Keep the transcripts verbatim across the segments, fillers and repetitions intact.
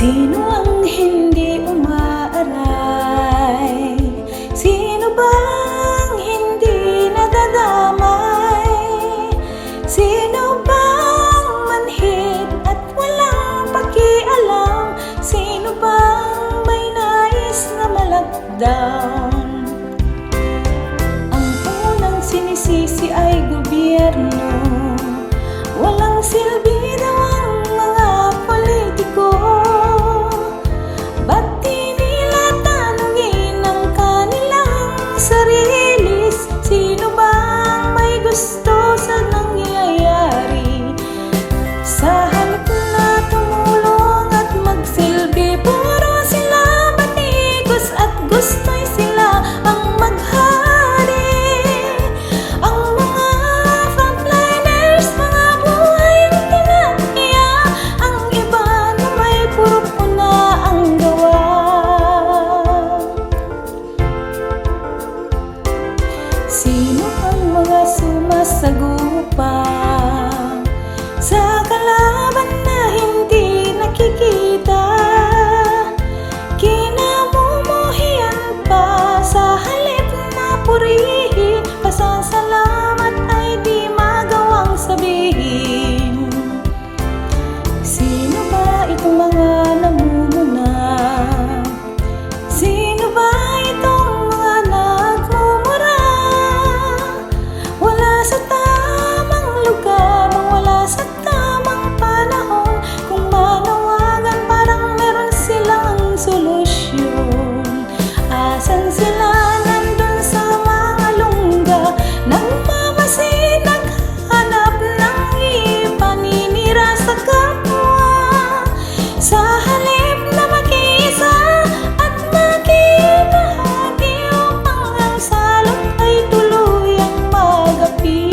Sino ang hindi umaaray? Sino bang hindi nadadamay? Sino bang manhid at walang pakialam? Sino bang may nais na ma-lockdown? Ang unang sinisisi ay gobyerno. Walang silbi daw ang mga politiko. Ba't di nila tanungin ang kanilang sarili? Sino bang may gusto sa nangyayari? Sa halip na tumulong at magsilbi, puro sila batikos at gusto'y sila ang maghari. Ang mga frontliners, mga buhay na tinaya, ang iba na may purpuna ang gawa. Sino ang mga sumasagupa sa kalaban na hindi nakikita? Kinamumuhian pa sa halip na purihin, pasasalamat ay di magawang sabihin. Sino ba itong mga namumuna? Sino ba itong mga nagmumura? Wala sa tamang lugar, wala sa tamang panahon. Kung manawagan, parang meron silang solusyon. Asan sila? Nandun sa mga lungga, nagmamasid, naghahanap ng ipaninira sa kapwa. Sa halip na makiisa at makibahagi upang ang salot ay tuluyang magapit.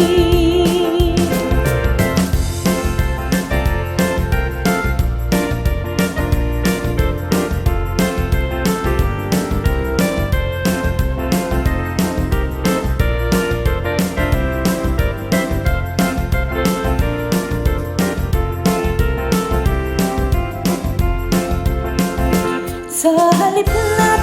Sa halip na